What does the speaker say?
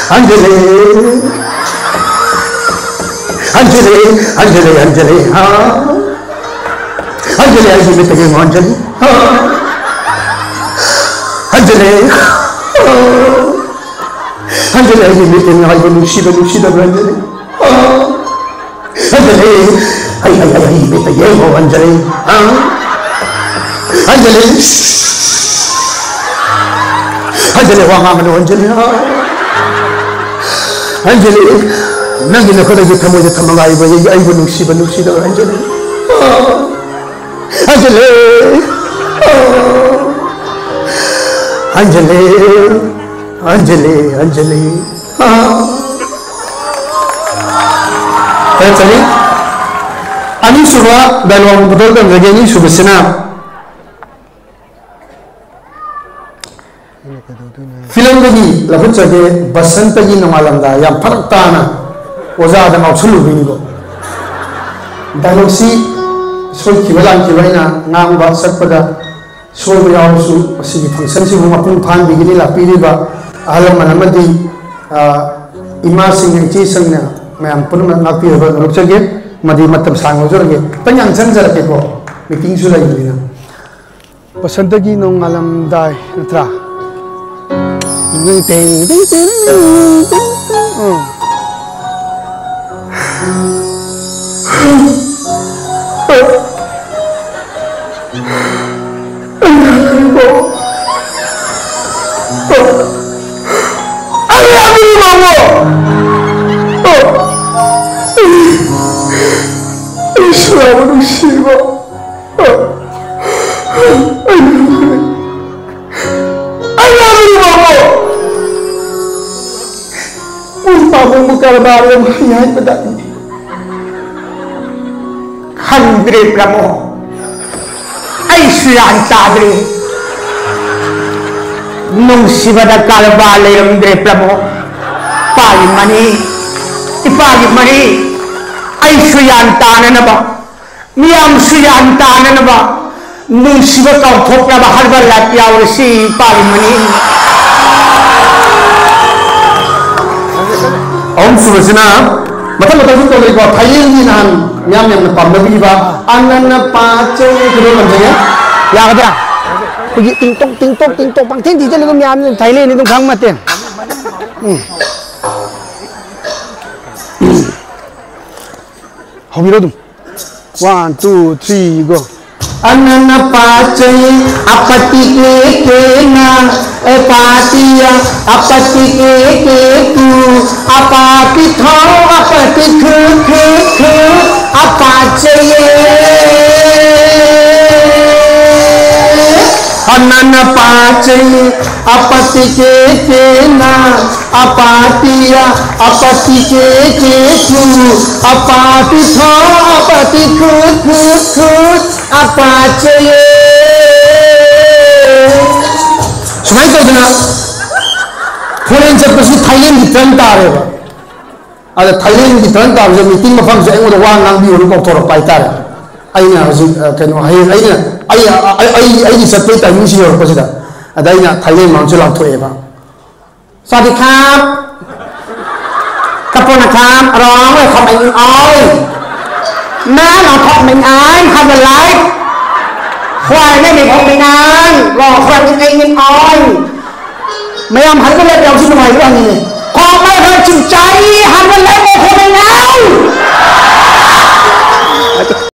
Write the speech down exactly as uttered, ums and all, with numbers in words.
ꯍꯟꯖꯤꯜꯂꯦ, ꯍꯟꯖꯤꯜꯂꯦ, ꯍꯟꯖꯤꯜꯂꯦ, ꯍꯟꯖꯤꯜꯂꯦ, ꯍꯥ? ꯍꯟꯖꯤꯜꯂꯦ, ꯑꯩꯒꯤ ꯃꯤꯠꯇ ꯌꯦꯡꯉꯣ, ꯍꯟꯖꯤꯜꯂꯦ, ꯍꯥ? ꯍꯟꯖꯤꯜꯂꯦ, ꯍꯥ? ꯍꯟꯖꯤꯜꯂꯦ, ꯑꯩꯒꯤ ꯃꯤꯠꯇ ꯌꯦꯡꯉꯣ, ꯑꯩꯕꯨ ꯅꯨꯡꯁꯤꯕ ꯅꯨꯡꯁꯤꯗꯕ꯭ꯔꯥ, ꯍꯟꯖꯤꯜꯂꯦ, ꯍꯥ? ꯍꯟꯖꯤꯜꯂꯦ, ꯑꯩ, ꯑꯩ, ꯑꯩ, ꯑꯩꯒꯤ ꯃꯤꯠꯇ ꯌꯦꯡꯉꯣ, ꯍꯟꯖꯤꯜꯂꯦ, ꯍꯥ? ꯍꯟꯖꯤꯜꯂꯦ, ꯍꯟꯖꯤꯜꯂꯦ, ꯋꯥ ꯉꯥꯡꯒꯅꯨ, ꯍꯟꯖꯤꯜꯂꯦ, ꯍꯥ? ꯍꯟꯖꯤꯜꯂꯦ, ꯅꯪꯒꯤ ꯅꯈꯨꯠ ꯑꯩꯒꯤ ꯊꯃꯣꯏꯗ ꯊꯝꯃꯒ ꯑꯩꯕꯨ, ꯑꯩꯕꯨ ꯅꯨꯡꯁꯤꯕ ꯅꯨꯡꯁꯤꯗꯕ꯭ꯔꯥ, ꯍꯟꯖꯤꯜꯂꯦ, ꯍꯥ? ꯍꯟꯖꯤꯜꯂꯦ, ꯍꯥ? ꯍꯟꯖꯤꯜꯂꯦ, ꯍꯟꯖꯤꯜꯂꯦ, ꯍꯟꯖꯤꯜꯂꯦ, ꯍꯥ? ꯈꯔ ꯆꯠꯂꯤ꯫ ꯑꯅꯤꯁꯨꯕ ꯗꯥꯏꯂꯣꯒ ꯄꯨꯊꯣꯛ ꯇꯝꯖꯒꯦ꯫ ꯑꯅꯤꯁꯨꯕꯁꯤꯅ ꯐꯤꯂꯝꯗꯒꯤ ꯂꯧꯈꯠꯆꯒꯦ, ꯕꯁꯟꯇꯒꯤ ꯅꯣꯡꯉꯥꯜꯂꯝꯗꯥꯏ꯫ ꯌꯥꯝ ꯐꯔꯛ ꯇꯥꯅ ꯑꯣꯖꯥꯗ ꯉꯥꯎꯁꯜꯂꯨꯕꯩꯅꯤꯀꯣ꯫ ꯗꯥꯏꯂꯣꯒꯁꯤ ꯁꯣꯏꯈꯤꯕ ꯂꯥꯟꯈꯤꯕ ꯑꯩꯅ ꯉꯥꯡꯕ ꯆꯠꯄꯗ ꯁꯣꯏꯕ ꯌꯥꯎꯔꯁꯨ, ꯃꯁꯤꯒꯤ ꯐꯪꯁꯟꯁꯤꯕꯨ ꯃꯄꯨꯡ ꯐꯥꯍꯟꯕꯤꯒꯅꯤ ꯂꯥꯛꯄꯤꯔꯤꯕ ꯑꯍꯜ ꯂꯃꯟ ꯑꯃꯗꯤ, ꯑ, ꯏꯃꯥꯁꯤꯡꯅ, ꯏꯆꯦꯁꯤꯡꯅ ꯃꯌꯥꯝ ꯄꯨꯝꯅꯃꯛ ꯉꯥꯛꯄꯤꯔꯕ ꯅꯣꯂꯨꯛꯆꯒꯦ꯫ ꯃꯗꯤ ꯃꯇꯝ ꯁꯥꯡꯅ ꯂꯧꯖꯔꯒꯦ꯫ ꯈꯤꯇꯪ ꯌꯥꯝ ꯆꯪꯖꯔꯛꯀꯦꯀꯣ, ꯃꯤꯇꯤꯡꯁꯨ ꯂꯩꯕꯅꯤꯅ꯫ ꯕꯁꯟꯇꯒꯤ ꯅꯣꯡꯉꯥꯜꯂꯝꯗꯥꯏ ꯅꯠꯇ꯭ꯔꯥ? ꯇꯦꯡ, ꯇꯦꯡ, ꯇꯦꯡ, ꯇꯦꯡ, ꯇꯦꯡ, ꯎꯝ꯫ ꯏꯁꯣꯔ ꯅꯨꯡꯁꯤꯕ꯫ ꯑꯩ ꯌꯥꯗ꯭ꯔꯤꯕ ꯑꯃ꯫ ꯄꯨꯡ ꯄꯥꯕꯨꯡꯕꯨ ꯀꯔꯕꯥꯔ ꯑꯃ ꯍꯥꯏꯕꯗ ꯈꯪꯗ꯭ꯔꯦ ꯄ꯭ꯔꯃꯣ꯫ ꯑꯩꯁꯨ ꯒ꯭ꯌꯥꯟ ꯇꯥꯗ꯭ꯔꯦ꯫ ꯅꯨꯡꯁꯤꯕꯗ ꯀꯔꯕꯥꯔ ꯂꯩꯔꯝꯗ꯭ꯔꯦ ꯄ꯭ꯔꯃꯣ꯫ ꯏꯄꯥꯒꯤ ꯃꯅꯤ, ꯏꯄꯥꯒꯤ ꯃꯅꯤ꯫ ꯑꯩꯁꯨ ꯒ꯭ꯌꯥꯟ ꯇꯥꯅꯅꯕ, ꯃꯤꯌꯥꯝꯁꯨ ꯒ꯭ꯌꯥꯟ ꯇꯥꯅꯅꯕ, ꯅꯨꯡꯁꯤꯕ ꯀꯥꯎꯊꯣꯛꯅꯕ ꯍꯔꯕꯜ ꯂꯥꯏꯐ ꯌꯥꯎꯔꯁꯤ ꯏꯄꯥꯒꯤ ꯃꯅꯤ꯫ ꯑꯍꯨꯝꯁꯨꯕꯁꯤꯅ ꯃꯊꯪ ꯃꯊꯪ ꯁꯨꯝ ꯇꯧꯖꯩꯀꯣ꯫ ꯊꯥꯏꯂꯦꯟꯒꯤ ꯅꯍꯥꯟ ꯃꯤꯌꯥꯝ ꯌꯥꯝꯅ ꯄꯥꯝꯅꯕꯤꯕ ꯑꯅꯅ ꯄꯥꯆꯩ ꯀꯩꯅꯣ ꯂꯝꯖꯩꯌꯦ꯫ ꯌꯥꯒꯗ꯭ꯔꯥ? ꯑꯩꯈꯣꯏꯒꯤ ꯇꯤꯡꯇꯣꯛ ꯇꯤꯡꯇꯣꯛ ꯇꯤꯡꯇꯣꯛ ꯄꯪꯊꯤꯟ ꯊꯤꯟꯖꯤꯜꯂꯒ ꯃꯤꯌꯥꯝꯅ ꯊꯥꯏꯂꯦꯟꯗꯤ ꯑꯗꯨꯝ ꯈꯪꯕ ꯅꯠꯇꯦ꯫ ꯎꯝ꯫ ꯍꯧꯕꯤꯔꯣ ꯑꯗꯨꯝ꯫ One, two, three, go. ꯑꯅꯅ ꯄꯥꯆꯩ ꯑꯄꯇꯤ ꯀꯦ ꯀꯦꯅ ꯑꯦ ꯄꯥꯇꯤꯌ ꯑꯄꯇꯤ ꯀꯦ ꯀꯦ ꯇꯨ ꯑꯄꯥꯇꯤ ꯊꯣ ꯑꯄꯇꯤ ꯈꯨ ꯈꯨ ꯈꯨ ꯑꯄꯥꯆꯩꯌꯦ꯫ ꯑꯅꯅ ꯄꯥꯆꯩ ꯑꯄꯇꯤ ꯀꯦ ꯀꯦꯅ ꯑꯄꯥꯇꯤꯌ ꯑꯄꯇꯤ ꯀꯦ ꯀꯦ ꯇꯨ ꯑꯄꯥꯇꯤ ꯊꯣ ꯑꯄꯇꯤ ꯈꯨ ꯈꯨ ꯈꯨ ꯑꯄꯥꯆꯩꯌꯦ꯫ ꯁꯨꯃꯥꯏꯅ ꯇꯧꯗꯅ ꯐꯣꯔꯦꯟ ꯆꯠꯄꯁꯤ ꯊꯥꯏꯂꯦꯟꯒꯤ ꯇ꯭ꯔꯟ ꯇꯥꯔꯦꯕ꯫ ꯑꯗ ꯊꯥꯏꯂꯦꯟꯒꯤ ꯇ꯭ꯔꯟ ꯇꯥꯕꯁꯦ ꯃꯤꯇꯤꯡ ꯃꯐꯝꯁꯦ ꯑꯩꯉꯣꯟꯗ ꯋꯥ ꯉꯥꯡꯕꯤꯌꯣꯅ ꯀꯧꯊꯣꯔꯛꯄ ꯍꯥꯏꯇꯥꯔꯦ꯫ ꯑꯩꯅ ꯍꯧꯖꯤꯛ, ꯑ, ꯀꯩꯅꯣ, ꯍꯌꯦꯡ ꯑꯩꯅ, ꯑꯩ, ꯑꯩ, ꯑꯩ, ꯑꯩꯒꯤ ꯆꯠꯄꯒꯤ ꯇꯥꯏꯃꯤꯡꯁꯤ ꯌꯧꯔꯛꯄꯁꯤꯗ, ꯑꯗ ꯑꯩꯅ ꯊꯥꯏꯂꯦꯟ ꯃꯔꯝꯁꯦ ꯂꯥꯎꯊꯣꯛꯑꯦꯕ꯫ ꯆꯥꯗꯤ ꯈꯥꯝ, ꯀꯄꯣꯅ ꯈꯥꯝ, ꯑꯔꯥꯡ ꯑꯣꯏ ꯈꯥꯝ ꯑꯩ ꯑꯣꯏ꯫ ꯃꯥ ꯂꯥꯎꯊꯣꯛ ꯃꯩ ꯑꯥꯏ ꯍꯥꯏꯕ ꯂꯥꯏ꯫ ꯈ꯭ꯋꯥꯏ ꯃꯩ ꯃꯩ ꯈꯣꯡ ꯃꯩ ꯑꯥꯏ, ꯂꯥꯎ ꯈ꯭ꯋꯥꯏ ꯃꯩ ꯑꯩ ꯃꯩ ꯑꯥꯏ꯫ ꯃꯌꯥꯝ ꯍꯜꯂꯒ ꯂꯦꯞꯄ ꯌꯥꯎꯁꯤ ꯅꯨꯡꯉꯥꯏꯕ꯭ꯔꯣ?